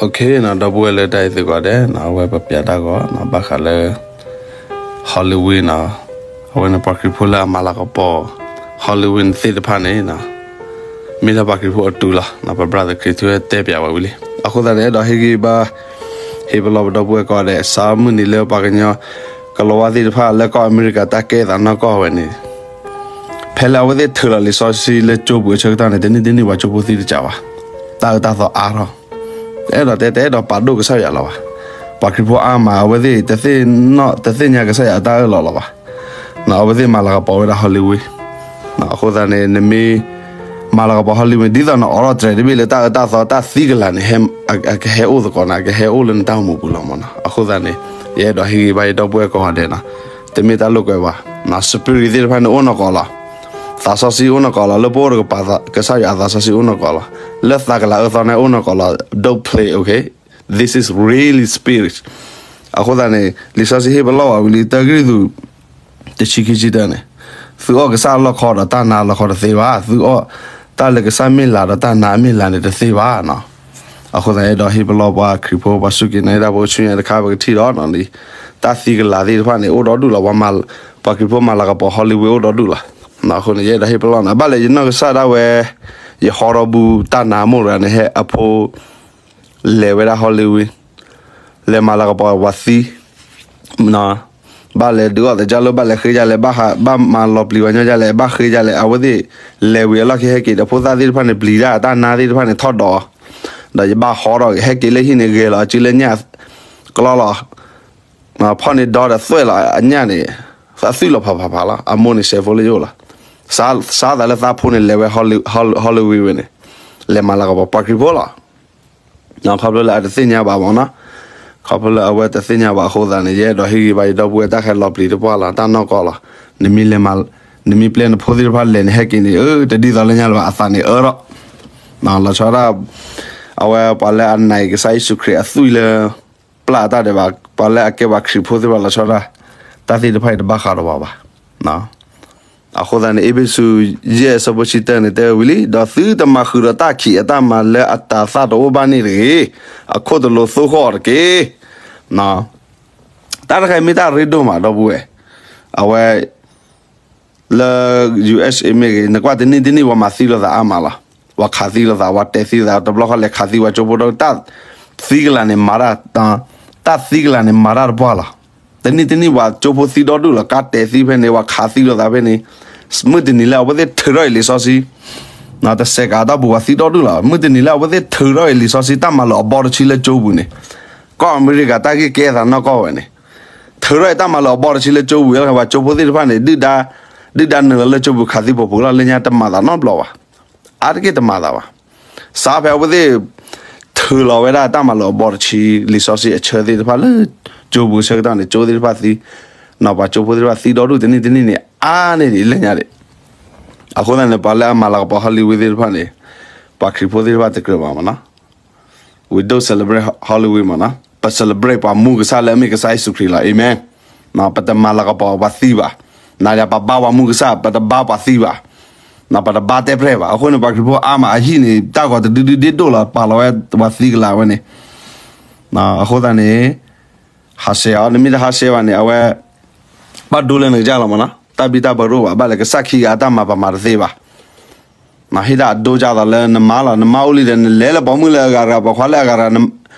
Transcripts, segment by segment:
နီၤ ဒီပုၢ်ဝဲၢ်လၢတၢ်အဲၣ်သုကိးဂၤဒဲးနီၤ အဝဲပပျးတၢ်ဂီၤနီၤ ဘၣ်ဃးလၢ Hollywood နီၤ, အဝဲန့ၣ်ပှၤခရံာ်ဖိလၢအမၤလၤကပီၤ Hollywood သ့ၣ်တဖၣ်န့ၣ်နီၤ, မ့ၢ်လၢပှၤခရံာ်ဖိအတုၤလီၤနီၤ, ပ brother ခရံာ်ထူဝဲတဲပျးဝဲဝံၤလံ. အဃိသတးန့ၣ် အဲၣ်ဒိးဟ့ၣ်ဂံၢ်ဘါ ဟ့ၣ်ပလီၢ်ပဒီပုၢ်ဝဲၢ်ကိးဂၤဒဲး စးမုၢ်နံၤလၢပှၤကညီ ကလီၤဝါသ့ၣ်တဖၣ်လၢကီၢ်အမဲရကၤတၢ်ကဲသးနီၢ်ကီၢ်ဝဲန့ၣ် ဖဲလၢအဝဲသ့ၣ်ထုးလီၤလံာ်စီဆှံလၢကၠိပူၤအဆၢကတီၢ်န့ၣ် တနံၣ်တနံၣ်ပှၤကၠိဖိသံတစးဘၣ်, တၢ်အၢတၢ်သီအါထီၣ်, အဲၣ်ဒိးတဲ တအဲၣ်ဒိးပာ်ဒိၣ်ကစၢ်ယွၤလီၤဘၣ်. ပှၤခရံာ်ဖိအါမး အဝဲသ့ၣ် တသ့ၣ်ညါကစၢ်ယွၤအတၢ်အၢၣ်လီၤလီၤဘၣ်. အဝဲသ့ၣ်မၤလၤကပီၤဝဲဒၣ် Hollywood, အဃိသတးန့ၣ် နမ့ၢ် မၤလၤကပီၤ Hollywood ဒ်သိးနအိးထီၣ်တြဲၤတဘ့ၣ်လၢတၢ်အၢတၢ်သီတၢ်သံကလၤန့ၣ် အကဟဲအိၣ်သကိးနၤ အကဟဲအိၣ်လၢနတၢ်အိၣ်မူပူၤလီၤမးနီၤ. အဃိသတးန့ၣ် ယအဲၣ်ဒိးဟ့ၣ်ဂံၢ်ဘါယဒီပုၢ်ဝဲၢ်ကိးဂၤဒဲးနီၤ, တမ့ၢ်တၢ်လိာ်ကွဲဘၣ်, spirit သ့ၣ်တဖၣ်န့ၣ်အိၣ်နီၢ်ကီၢ်လီၤ, သးစီဆှံအိၣ်နီၢ်ကီၢ်လီၤ, လၢပအိၣ်တကပၤ ကစၢ်ယွၤအသးစီဆှံအိၣ်နီၢ်ကီၢ်လီၤ, လၢသးကလၤအၢသီန့ၣ်အိၣ်နီၢ်ကီၢ်လီၤ, don't play, okay, this is really spirit. အဃိသတးန့ၣ် လံာ်စီဆှံဟ့ၣ်ပလီၢ်ဝဲဝံၤလံ တၢကရံၣ်သူး တဆံခံဆံတၢန့ၣ်, သုအီၣ်ကစၢ်အလီၢ်ခီဒီးတၢ်နါအလီၢ်ခီတသ့ဘၣ်, သုအီၣ်တၢ်လၢကစၢ်မ့ၢ်လၤဒီးတၢ်နါအမ့ၢ်လၤန့ၣ်တသ့ဘၣ်နီၤ. အဃိသတး အဲၣ်ဒိးဟ့ၣ်ပလီၢ်ပှၤခရံာ်ဖိ ပှၤစူၢ်က့ၤနာ်က့ၤတၢ်ဖိဆူညါတခါ ပကထံၣ်ဒီးနီၤလံ, တၢ်သံကလၤသ့ၣ်တဖၣ်န့ၣ် အိၣ်ဒီဒူၣ်လီၤ, ပှၤမၤ ပှၤခရံာ်ဖိမၤလၤကပီၤ Hollywood အိၣ်ဒီဒူၣ်လီၤ. အဃိန့ၣ် ယအဲၣ်ဒိးဟ့ၣ်ပလီၢ်နီၤ, ဘၣ်လဲၣ်ယနီၢ်ကစၢ်ဒၣ်ဝဲ ယဟီထီၣ်ဘူးတၢ်နါမိၢ်တဂၤန့ၣ် ဟဲအဖိ လဲၤဝဲဒၣ် Hollywood လဲၤမၤလၤကပီၤပှၤသံ, ဘၣ်လဲၤဒုးအီၣ်သကၢ်လိာ် ဘၣ်လဲၤဃ့ဒ်လဲၣ်, ဘၣ်မၤလီၤပျံၤပှၤညီဒ်လဲၣ်, ဘၣ်ဃ့ဒ်လဲၣ်, အဝဲသ့ၣ် လဲၤဝံၤအလီၢ်ခံဟဲက့ၤဒီး ဖိသၣ်သ့ၣ်တဖၣ်န့ၣ် ပျံၤတၢ်တၢ်နါသ့ၣ်တဖၣ်န့ၣ်ထီၣ်ဒီး, ဒီးယဘၣ်ဟီထီၣ်က့ၤ ဟဲက့ၤလၢဟံၣ်န့ၣ် ဂဲၤလီၤအစုလၢညၣ် ကျီလီၤ, ဖီၣ်န့ၣ်ဒီဒီးသွဲၣ်လီၤအညၣ်န့ၣ်, သးသွံၣ်လီၤဖးဖးဖးလီၤ, အမိၢ်န့ၣ်စဲးဖိလၢယအိၣ်လီၤ. စးသးလၢသးဖိန့ၣ်လဲၤဝဲ Hollywood ဝဲန့ၣ်, လဲၤမၤလၤကပီၤပှၤခရံာ်ဖိလီၤ. ခီဖျိလၢအတသ့ၣ်ညါဘၣ်မးနီၤ, ခီဖျိလၢအဝဲတသ့ၣ်ညါဘၣ်အဃိသတးန့ၣ် ယအဲၣ်ဒိးဟ့ၣ်ဂံၢ်ဘါယဒီပုၢ်ဝဲၢ် တၢ်ဟဲလီၤပျံၤတပှၢ်လီၤ, တၢ်နီၢ်ကီၢ်လီၤ. နမ့ၢ်လဲၤမၤ, နမ့ၢ်ပျဲနဖိသ့ၣ်တဖၣ်လဲၤန့ၣ် ဟဲက့ၤန့ၣ် အၢ တဒ်သိးလၢညါလၢၤဘၣ်, အသးန့ၣ်အၢထီၣ်, လီၤဆီဒၣ် အဝဲပှၤလၢအနာ်ကစၢ်ယ့ၣ်ၡူးခရံာ်အသွံၣ်လၢ ပျၢ်အတၢ်ဒဲးဘး, ပှၤလၢအကဲပှၤခရံာ်ဖိသ့ၣ်တဖၣ်လီၤဆီဒၣ်, တၢ်သ့ၣ်တဖၣ်အံၤတဘၣ်ဃးဒီးပှၤဘၣ်. အဃိသတးန့ၣ် အ့းဖ့းစူး ယဲၢ် အဆၢဖိဆံတၢန့ၣ် တဲဝဲဝံၤလံ, ဒီးသုတမၤဃုာ်ဒီးတၢ်ခံးအတၢ်မၤလၢအတၤသၣ်တအိၣ်ဘၣ်န့ၣ်တဂ့ၤ, အခိၣ်တလိၤသိဃီၣ်အီၤတက့ၢ်. တၢ်တခါအံၤမ့ၢ်တၢ်ရ့ဒိၣ်မး ဒီပုၢ်ဝဲၢ်, အဝဲ လၢ ယူႇအ့ၣ် မ့ၢ်ဂ့ၤ, နကွၢ်တနံၣ်တနံၣ်ပှၤမၤသံလိာ်သးအါမးလီၤ. ပှၤခးသံလိာ်သး, ပှၤတဲသံလိာ်သး, တဘျီဃီလဲၤခးသံပှၤကၠိဖိဒီး တၢ်သံကလၤန့ၣ်မၤတၢ်, တၢ်သံကလၤန့ၣ်မၤတၢ်တပှၢ်လီၤ. တနံၣ်တနံၣ်ပှၤကၠိဖိသံဒီဒူၣ်လီၤ, ကါတဲသံဖဲန့ၣ်, ပှၤခးသံလိာ်သးဖဲန့ၣ်, မုၢ်တနံၤလၢအဝဲသ့ၣ်ထုးထီၣ်အံၤလံာ်စီဆှံ တစဲးကးအတီၢ်ပူၤ ပှၤသံဒီဒူၣ်လီၤ. မုၢ်တနံၤလၢအဝဲသ့ၣ်ထုးထီၣ်အံၤလံာ်စီဆှံ တၢ်မၤလိာ်အဘီတဆံလၢကၠိပူၤန့ၣ်, ကီၢ်အမဲရကၤတၢ်ဂ့ၢ်ကဲသးနီၢ်ကီၢ်ဝဲန့ၣ်, ထုးထီၣ်အံၤတၢ်မၤလိာ်အဘီတဆံလၢကၠိပူၤ လၢပှၤကၠိဖိသ့ၣ်တဖၣ်န့ၣ် ဒုၣ်ဒါ, ဒုၣ်ဒါနုာ်လီၤလၢကၠိပူၤ ခးသံပိာ်ပူၤလီၤ, လၢညါတမၤသးနီတဘျီဘၣ်. အါတက့ၢ်တမၤသးဘၣ်. စးဖဲအဝဲသ့ၣ် ထုးလီၤဝဲဒၣ်တၢ်မၤလိာ်အဘီတဆံ လံာ်စီဆှံအဆၢသ့ၣ်တဖၣ်လၢ ကၠိပူၤဆၢကတီၢ်န့ၣ် ကၠိသ့ၣ်တဖၣ်သံ, ပှၤကၠိဖိသ့ၣ်တဖၣ်သံဒီဒူၣ်တနံၣ်တနံၣ်န့ၣ် အါန့ၢ်ဒံးလၢညါဒံး. အဃိသတးန့ၣ် ပှၤလၢအမၤလၤကပီၤ Hollywood သ့ၣ်တဖၣ်န့ၣ် ပှၤခရံာ်ဖိသ့ၣ်တဖၣ်တကြၢးဘၣ်မးနီၤ. We don't celebrate Hollywood မးနီၤ, ပ celebrate ပှၤမူကစၢ်လၢအမ့ၢ်ကစၢ်ယ့ၣ်ၡူးခရံာ်လီၤ. Amen. ပတမၤလၤကပီၤပှၤသံဘၣ်. နၤဒီးပဘါပှၤမူကစၢ် ပတဘါပှၤသံဘၣ်. ပတဘါတဲပြဲၢ်ဘၣ်. အဃိန့ၣ် ပှၤခရံာ်ဖိအါမး အဟံၣ်န့ၣ် တၢ်ဂီၤတဒုဒုဒ့ဒိၣ်လီၤ ပာ်လီၤဝဲပှၤသံကလၤဝဲန့ၣ်. အဃိသတးန့ၣ် ဟးဆှဲးအီၤ, နမ့ၢ်တဟးဆှဲးဘၣ်န့ၣ် အဝဲ ဘၣ်ဒိလၢနကစၢ်လီၤမးနီၤ, တၢ်ဘံၣ်တၢ်ဘၢတအိၣ်ဘၣ်, ဘၣ်လဲၣ်ကစၢ်ခံဂၤအတၢ်မၤပမၤတသ့ဘၣ်. ဟ့ၣ်ဒၣ်အဒိကသိးလၢနမါလီၤ, နမါအိၣ်လံဒီး နလဲၤလၢပိာ်မုၣ်လၢအဂၤတဂၤ ပိာ်ခွါလၢအဂၤတဂၤ,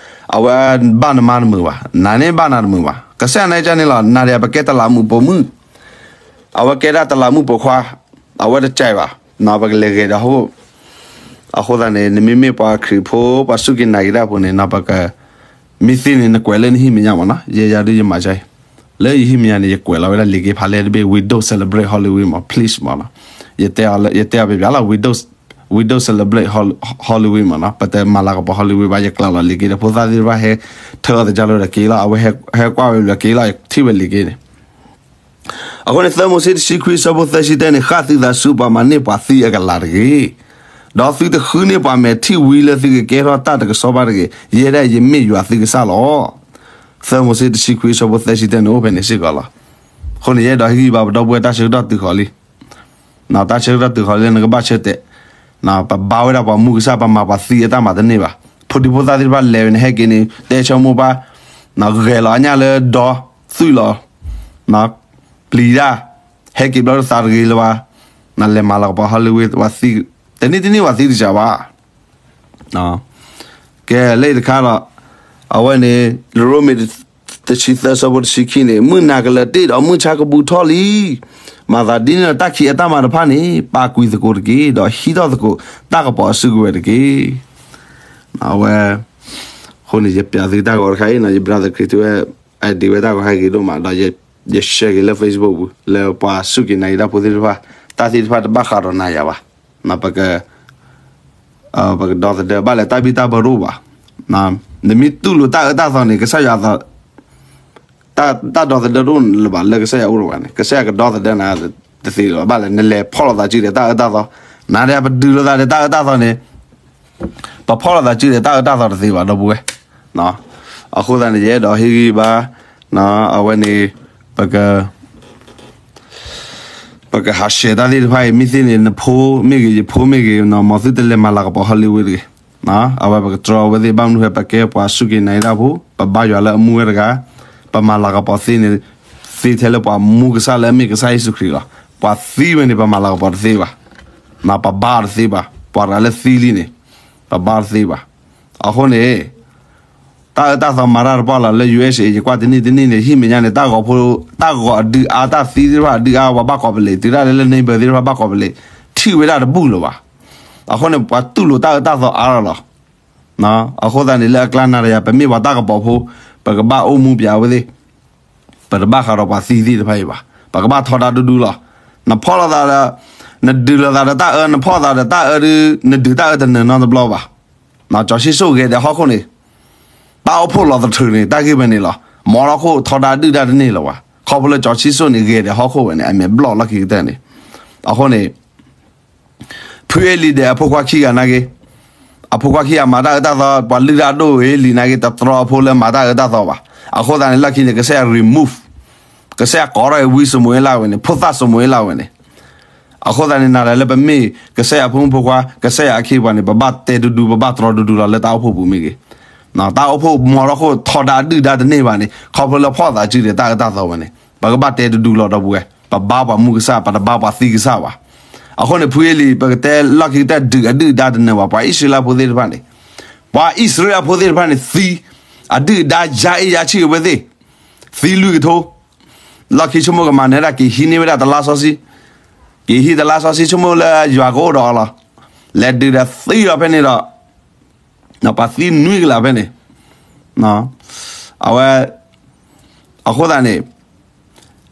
အဝဲဘၣ်နမါတမုာ်ဘၣ်, နၤန့ၣ်ဘၣ်နၤတမုာ်ဘၣ်. ကစၢ်ယွၤန့ၣ်ကန့ၣ်လီၤ, နၤဒီးပကဲတလးမူးပိာ်မုၣ်, အဝဲကဲဒၣ်တလးမူးပိာ်ခွါ, အဝဲတကဲဘၣ်, ပကလဲၤဂဲၤဒီးဟိၣ်. အဃိသတးန့ၣ် နမ့မ့ၢ်ပှၤခရံာ်ဖိ ပှၤစူၢ်က့ၤနာ်က့ၤတၢ်ဖိန့ၣ် ပက မ့ၢ်သ့န့ၣ် နကွဲးလၢနဟံၣ်မဲာ်ညါမးနီၤ, ယဲယၤဒုးယမၤကၢအံၤ, လၢယဟံၣ်မဲာ်ညါန့ၣ် ယကွဲးလီၤဝဲဒၣ်လံာ်က့ဖးလဲတဘ့ၣ်, we don't celebrate Hollywood မး, please မးနီၤ, ယတဲအီၤ, ယတဲအီၤပျဲးပျဲးလီၤ, we don't, we don't celebrate Hol-, Hollywood မးနီၤ, ပတမၤလၤကပီၤ Hollywood ဘၣ်, ယကျါလီၤလံာ်က့ဒီး ဖိသၣ်သ့ၣ်တဖၣ်ဟဲထၢအီၤသကၢ်လၢဒီးက့ၤလီၤ, အဝဲဟဲကွၢ်ဝဲလၢက့ၤလီၤ, ယထံၣ်ဝဲလံာ်က့န့ၣ် အဃိန့ၣ် သၢမိၤၡ့တဆံခွံအဆၢဖိသၢဆံတၢန့ၣ် ဃၣ်သုသးဆူပှၤမၤန့ၢ်ပှၤသံအကလၤတဂ့ၤ, ဒီးသုတဃုန့ၢ်ပှၤမဲာ်ထံၣ်ဝံလၢသုကကဲထီၣ်တၢ်တကဆှီဘၣ်တဂ့ၤ, ယဲဒၣ်ယမ့ၢ်ယွၤသုကစၢ်လီၤ. သၢမိၤၡ့တဆံခွံအဆၢဖိသၢဆံတၢန့ၣ်အိၣ်ဖဲန့ၣ်စ့ၢ်ကီးလီၤ. အဃိန့ၣ် ယအဲၣ်ဒိးဟ့ၣ်ဂံၢ်ဘါပဒီပုၢ်ဝဲၢ် တၢ်ဆၢကတီၢ်တုၤဃီၤလံ တၢ်ဆၢကတီၢ်တုၤဃီၤလံ နကဘၣ်ဆၢတဲာ်, ပဘါဝဲဒၣ်ပှၤမူကစၢ် ပမၤပှၤသံအတၢ်မၤတန့ၢ်ဘၣ်. ဖိဒံဖိသၣ်သ့ၣ်တဖၣ်လဲၤဝဲန့ၣ် ဟဲက့ၤန့ၣ် တဲဆၢမိၢ်ပၢ်, ဂဲၤလီၤအညၣ်လၢဒီ သွံၣ်လီၤ, ပျံၤတၢ်, ဟဲက့ၤဘျီတသးတဂ့ၤလၢၤဘၣ်, နလဲၤမၤလၤကပီၤ Hollywood ဝဲသံ, တနံၣ်တနံၣ်ဝဲသံတစှၤဘၣ်. ကဲ လၢတခါဒီး အဝဲန့ၣ် ရိမ့ၤ တဆံသၢ ဆၢဖိတဆံခံန့ၣ်, မုၢ်နၤကလၢၤတ့ၢ်ဒီးမုၢ်ဆါကဘူးထီၣ်လံ. မၤသးဒ်န့ၣ်ဒီး တၢ်ခံးအတၢ်မၤတဖၣ်န့ၣ် ပာ်ကွံာ်သကိးတက့ၢ်, ဒီးဟံးထီၣ်သကိးတၢ်ကပီၤအစုကဝဲၤတက့ၢ်. အဝဲ အဃိန့ၣ် ယပျးသုတၢ်ဂီၤတခါအံၤနီၤ, ယ brother ခရံာ်ထူဝဲ အဒံးဝဲတၢ်ဂီၤဟဲဂ့ၤဒိၣ်မး, ဒီးယ share က့ၤလၢ Facebook ပူၤ လၢပှၤစူၢ်က့ၤနာ်က့ၤတၢ်ဖိသ့ၣ်တဖၣ်, တၢ်သ့ၣ်တဖၣ်တဘၣ်ဃးဒီးနၤယၤဘၣ်. ပက ပကဒီသဒၢဘၣ်လဲၣ် တၢ်ဘံၣ်တၢ်ဘၢတအိၣ်ဘၣ်. နမ့ၢ်တူၢ်လိာ်တၢ်အၢတၢ်သီန့ၣ် ကစၢ်ယွၤအသီ တၢ်ဒီသဒၢတအိၣ်လၢၤဘၣ် လၢကစၢ်ယွၤအိၣ်လၢၤဘၣ်န့ၣ်, ကစၢ်ယွၤကဒီသဒၢနၤတသ့လၢၤဘၣ်. ဘၣ်လဲၣ် နလဲၤဖီၣ်လိာ်သးစုဒီးတၢ်အၢတၢ်သီ, နၤဒီးပဒုးလိာ်သးဒီးတၢ်အၢတၢ်သီန့ၣ်, ပဖီၣ်လိာ်သးစုဒီးတၢ်အၢတၢ်သီတသ့ဘၣ် ဒီပုၢ်ဝဲၢ်. အဃိသတးန့ၣ် ယအဲၣ်ဒိးဟ့ၣ်ဂံၢ်ဘါ အဝဲန့ၣ် ပက ပကဟးဆှဲးတၢ်သ့ၣ်တဖၣ် မ့ၢ်သ့ၣ်န့ၣ် နဖိမ့ၢ်ဂ့ၤ ယဖိမ့ၢ်ဂ့ၤ မ်သုတလဲၤမၤလၤကပီၤ Hollywood တဂ့ၤ. အဝဲပကတြီဝဲသ့ၣ် ဘၣ်မနုၤဃိ ပကဲပှၤစူၢ်က့ၤနာ်က့ၤတၢ်ဖိ, ပဘါယွၤလၢအမူဝဲတဂၤ, ပမၤလၤကပီၤသ့န့ၣ် သ့ထဲလၢပှၤမူကစၢ်လၢအမ့ၢ်ကစၢ်ယ့ၣ်ၡူးခရံာ်လီၤ. ပှၤသံဝဲန့ၣ် ပမၤလၤကပီၤတသ့ဘၣ်, ပဘါအီၤတသ့ဘၣ်. ပှၤတဂၤလၢသံလံန့ၣ် ပဘါအီၤတသ့ဘၣ်. အဃိန့ၣ် တၢ်အၢတၢ်သီမၤတၢ်တပှၢ်လီၤ လၢ ယူဢ့ၣ် ယကွၢ်တနံၣ်တနံၣ်န့ၣ် ဟံၣ်မဲာ်ညါန့ၣ် တၢ်ဂီၤဖိ တၢ်ဂီၤအဒုးအါ တၢ်သံသ့ၣ်တဖၣ်အဒုးအါ ပှၤဘၣ်ကိးပလ့း တုၤဒၣ်လဲာ်လၢ neighbor သ့ၣ်တဖၣ်ဘၣ်ကိးပလ့း ထံၣ်ဝဲဒၣ်တဘူၣ်လၢၤဘၣ်. အဃိန့ၣ် ပှၤတူၢ်လိာ်တၢ်အၢတၢ်သီအါထီၣ်လီၤ. အဃိသတးန့ၣ် လၢအကျါနၤဒီးယၤ ပမ့ၢ်ပှၤတၢ်ကပီၤဖိ ပကဘၣ်အိၣ်မူပၠးဝဲသ့ၣ်, ပတဘၣ်ဃးဒီးပှၤသံသ့ၣ်တဖၣ်အံၤဘၣ်. ပကဘၣ်ထီဒါဒူဒူလီၤ. နဖီၣ်လိာ်သးဒီး နဒုးလိာ်သးဒီးတၢ်အၢ နဖီၣ်သးဒီးတၢ်အၢဒုး နဒုးတၢ်အၢတနၢၤနီတဘျီဘၣ်. ကၠီၤဆံစိၣ်ဂဲၤဒဲးဟီၣ်ခိၣ်န့ၣ် တၢ်အိၣ်ဖှိၣ်လီၤသထြုးန့ၣ် တၢ်ဂ့ၢ်ဝဲန့ၣ်လီၤ. မ်ထီၣ်ခိၣ်ထီဒါဒုၣ်ဒါတန့ၢ်လၢၤဘၣ်. ခီဖျိလၢကၠီၤဆံစိၣ်န့ၣ် ဂဲၤဒဲးဟီၣ်ခိၣ်ဝဲန့ၣ် အမဲာ်ဘျီၣ်လီၢ်ခံကတၢၢ်န့ၣ်. အဃိန့ၣ် ဖုအ့လံၤဒဲးအဖိခွါခံဂၤနာ်က့, အဖိခွါခံဂၤမၤတၢ်အၢတၢ်သီ ပှၤလုၢ်တၢ်ဒိၣ်အ့လံၤနာ်က့ တတြီအဖိလၢမၤတၢ်အၢတၢ်သီဘၣ်. အဃိသတးန့ၣ် လီၢ်ခံန့ၣ် ကစၢ်ယွၤ remove, ကစၢ်ယွၤကိးထီၣ်အဝံစမူၤအ့လးဝဲန့ၣ် ဖိသၣ်စမူၤအ့လးဝဲန့ၣ်. အဃိသတးန့ၣ် နၤဒီးလၢပမ့ၢ်ကစၢ်ယွၤဖိမုၣ်ဖိခွါ ကစၢ်ယွၤအခ့အပှၤန့ၣ် ပဘၣ်တဲဒူဒူ ပဘၣ်တြီဒူဒူလီၤလၢတၢ်အိၣ်ဖှိၣ်ပူၤမ့ၢ်ဂ့ၤ. တၢ်အိၣ်ဖှိၣ်မ်ထီၣ်ခိၣ်ထီဒါဒုၣ်ဒါတန့ၢ်ဘၣ်န့ၣ် ခီဖျိလၢဖီၣ်သးစုဒီးတၢ်အၢတၢ်သီဝဲန့ၣ် ပကဘၣ်တဲဒူဒူလီၤ ဒီပုၢ်ဝဲၢ်. ပဘါပှၤမူကစၢ် ပတဘါပှၤသံကစၢ်ဘၣ်. အဃိန့ၣ် ဖုအ့လံၤ ပကတဲလီၢ်ခံကတၢၢ် ဒုးအဒုၣ်အဒါတနၢၤဘၣ်. ပှၤအံၣ်စရ့လးဖိသ့ၣ်တဖၣ်န့ၣ်, ပှၤအံၣ်စရ့လးဖိသ့ၣ်တဖၣ်န့ၣ် သံအဒုၣ်အဒါ ယါအ့ၣ်ယါဆံၣ်အဝဲသ့ၣ်, သံလွံၢ်ကထိ လီၢ်ခံဆိကမိၣ်ကမၤနၢၤဒၣ် က့ၤဟံးန့ၢ်ဝဲဒၣ်တလါစီဆှံ, က့ၤဟံးတလါစီဆှံ ဆိကမိၣ်လၢယွၤကအိၣ်ဒီးအီၤလီၤ. လဲၤဒုးဒီးသံဒီးဖဲန့ၣ်ဒီး ပှၤသံနွံကလးဖဲန့ၣ်. အဝဲ အဃိသတးန့ၣ်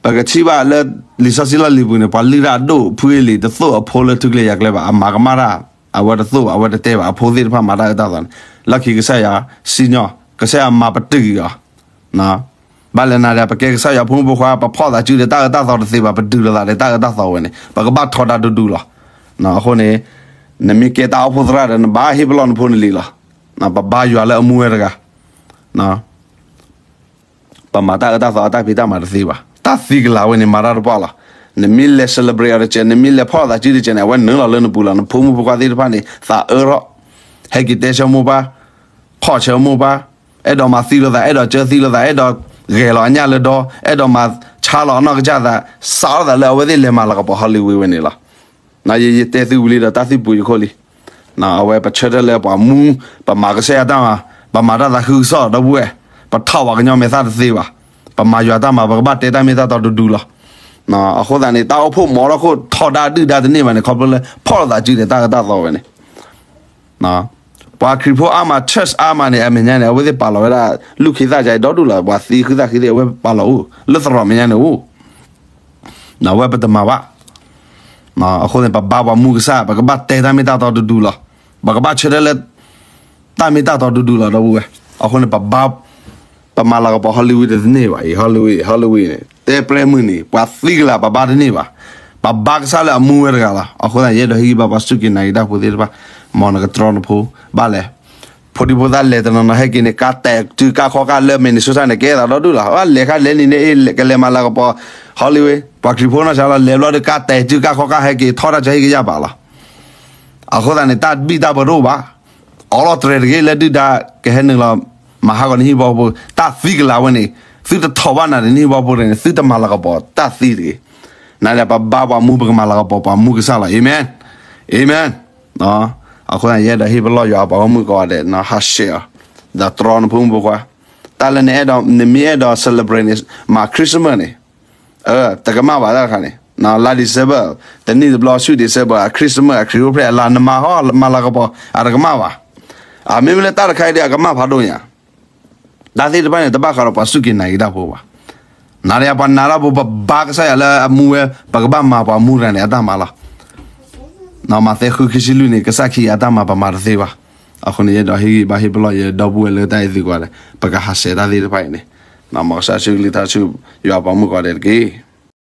ပကထံၣ်ဘၣ်လၢ လံာ်စီဆှံလီၢ်လံၤပူၤန့ၣ် ပှၤလုၢ်တၢ်အဒိၣ် ဖုအ့လံၤတသိၣ်အဖိလၢထူကျဲယွၤကျဲဘၣ်, အမၤကမၣ်တၢ် အဝဲတသိၣ်ဘၣ်, အဝဲတတဲဘၣ်, အဖိသ့ၣ်တဖၣ်မၤတၢ်အၢတၢ်သီန့ၣ် လီၢ်ခံကစၢ်ယွၤစံၣ်ညီၣ်, ကစၢ်ယွၤမၤပတုာ်က့ၤအီၤ. ဘၣ်လဲၣ်နၤဒီး ပကဲကစၢ်ယွၤဖိမုၣ်ဖိခွါ ပဖီၣ်သးစုဒီးတၢ်အၢတၢ်သီတသ့ဘၣ်, ပဒုးလိာ်သးဒီးတၢ်အၢတၢ်သီဝဲန့ၣ် ပကဘၣ်ထီဒါဒူဒူလီၤ. အဃိန့ၣ် နမ့ၢ်ကဲတၢ်အိၣ်ဖှိၣ်သရၣ်ဒီး နဘၣ်ဟ့ၣ်ပလီၢ်နဖိနလံၤလီၤ. ပဘါယွၤလၢအမူဝဲတဂၤ ပမၤတၢ်အၢတၢ်သီအတၢ်ဖံးတၢ်မၤတသ့ဘၣ်. တၢ်သံကလၤဝဲန့ၣ် မၤတၢ်တပှၢ်လီၤ. နမ့ၢ်လဲၤ celebrate အီၤတကဲး, နမ့ၢ်လဲၤဖီၣ်သးစုတကဲးန့ၣ် အဝဲနုာ်လီၤလၢနပူၤလီၤ. နဖိမုၣ်ဖိခွါသ့ၣ်တဖၣ်န့ၣ် သးအၢထီၣ်, ဟဲက့ၤတဲဆၢမိၢ်ပၢ်, ဖီၣ်ဆၢမိၢ်ပၢ်, အဲၣ်ဒိးမၤသံလိာ်သး, အဲၣ်ဒိးကၢသံလိာ်သး, အဲၣ်ဒိးဂဲၤလီၤအညၣ်လၢဒီ, အဲၣ်ဒိးမၤဆါလီၤအနီၢ်ကစၢ်သး, စးထီၣ်သးလၢအဝဲသ့ၣ်လဲၤမၤလၤကပီၤ Hollywood ဝဲန့ၣ်လီၤ. ယ ယတဲသုဝံၤလံဒီး တၢ်သံပူၤယခိၣ်လံ. အဝဲပဆၢထၢၣ်လၢပှၤမူ, ပမၤကစၢ်ယွၤတၢ်မၤ, ပမၤတၢ်သးခုကစီၣ်ဒီပုၢ်ဝဲၢ်, ပထီၣ်ပှၤကညီမဲာ်သၣ်တသ့ဘၣ်. ပမၤယွၤတၢ်မၤ ပကဘၣ်တဲတၢ်မ့ၢ်တၢ်တီဒူဒူလီၤ. အဃိသတးန့ၣ် တၢ်အိၣ်ဖှိၣ်မ်ထီၣ်ခိၣ်ထီဒါဒုၣ်ဒါတန့ၢ်ဘၣ်န့ၣ် ခီဖျိလၢဖီၣ်လိာ်သးစုဒီးတၢ်အၢတၢ်သီဝဲန့ၣ် ပှၤခရံာ်ဖိအါမး church အါမးန့ၣ် အမဲာ်ညါန့ၣ် အဝဲသ့ၣ်ပာ်လီၤဝဲဒၣ် လူၢ်ခ့သၣ်ကါအံၤဒီဒူၣ်လီၤ. ပှၤသံဃုသၣ်ဃံသ့ၣ် အဝဲပာ်လီၤအိၣ် လၢသရိာ်မဲာ်ညါန့ၣ်အိၣ်. အဝဲပတမၤဘၣ်. အဃိန့ၣ် ပဘါပှၤမူကစၢ် ပကဘၣ်တဲတၢ်မ့ၢ်တၢ်တီဒူဒူလီၤ. ပကဘၣ်ဆၢထၢၣ်လၢ တၢ်မ့ၢ်တၢ်တီဒူဒူလီၤ ဒီပုၢ်ဝဲၢ်. အဃိန့ၣ် ပဘါ ပမၤလၤကပီၤ Hollywood တန့ၢ်ဘၣ်အံၤ Hollywood Hollywood န့ၣ် တဲပြဲမုၢ်နံၤ ပှၤသံကလၤ ပဘါတန့ၢ်ဘၣ်. ပဘါကစၢ်လၢအမူဝဲတဂၤလီၤ. အဃိသတး ယအဲၣ်ဒိးဟ့ၣ်ဂံၢ်ဘါပှၤစူၢ်က့ၤနာ်က့ၤတၢ်ဖိသ့ၣ်တဖၣ် မ်နကတြီနဖိ ဘၣ်လဲၣ်. ဖိဒံဖိသၣ်လဲၤတနီၤနီၤဟဲက့ၤန့ၣ် ကါတဲာ်စုကါခီကါလၢ Minnesota န့ၣ် ကဲသးဒီဒူၣ်လီၤ. လဲၤခါလဲၤနံၤန့ၣ် ကလဲၤမၤလၤကပီၤ Hollywood ပှၤခရံာ်ဖိနီၢ်ဆါလီၤ လဲၤဘျီဒီး ကါတဲာ်စုကါခီကါဟဲက့ၤ ထီၣ်တၢ်ဆၢဟံၣ်ကယၢ်ဘၣ်လီၤ. အဃိသတးန့ၣ် တၢ်ဘံၣ်တၢ်ဘၢတအိၣ်ဘၣ်. အီလီၤတြဲၤတဂ့ၤ လၢဒုၣ်ဒါကဟဲနုာ်လီၤ မၤဟးဂီၤနဟံၣ်ဘီဖိ တၢ်သံကလၤဝဲန့ၣ် သုတထီၣ်ဘၣ်နၤဒီးနဟံၣ်ဘီဖိတဂ့ၤန့ၣ် သုတမၤလၤကပီၤတၢ်သံတဂ့ၤ. နၤဒီးပဘါပှၤမူ ပကမၤလၤကပီၤပှၤမူကစၢ်လီၤ. Amen, amen. အဃိသတး ယအဲၣ်ဒိးဟ့ၣ်ပလီၢ်ယွၤပှၤဂီၢ်မုၢ်ကိးဂၤဒဲး ဟးဆှဲးအီၤ ဒီးတြီနဖိမုၣ်ဖိခွါ တၢ်လၢနအဲၣ်ဒိး နမ့ၢ်အဲၣ်ဒိး celebrate န့ၣ် မၤ Christmas န့ၣ် တကမၣ်ဘၣ်တၢ်တခါန့ၣ် လါ December တနံၣ်တဘျီဆူ December အ Christmas အခရံာ်အိၣ်ဖျဲၣ်အလါ နမၤဟီၣ်မၤလၤကပီၤ အတကမၣ်ဘၣ်. အမ့မ့ၢ်လၢတၢ်တခါအံၤဒီး အကမၣ်ဖးဒိၣ်ညါ တၢ်သ့ၣ်တဖၣ်န့ၣ် တဘၣ်ဃးဒီးပှၤစူၢ်က့ၤနာ်က့ၤတၢ်ဖိဘၣ်. နၤဒီးယၤပှၤနာ်တၢ်ဖိ ပဘါကစၢ်ယွၤလၢအမူဝဲ ပကဘၣ်မၤပှၤမူတဂၤန့ၣ် အတၢ်မၤလီၤ. မးသဲ ဃု ခံဆံလွံၢ်န့ၣ် ကစၢ်ခံဂၤအတၢ်မၤ ပမၤတသ့ဘၣ်. အဃိန့ၣ် ယအဲၣ်ဒိးဟ့ၣ်ဂံၢ်ဘါဟ့ၣ်ပလီၢ်ယဒီပုၢ်ဝဲၢ်လၢတၢ်အဲၣ်သုကိးဂၤဒဲး ပကဟးဆှဲးတၢ်သ့ၣ်တဖၣ်အံၤန့ၣ် မ်ကစၢ်ဆူကလံၤထါဆူ ယွၤပှၤမူကိးဂၤဒဲးတက့ၢ်.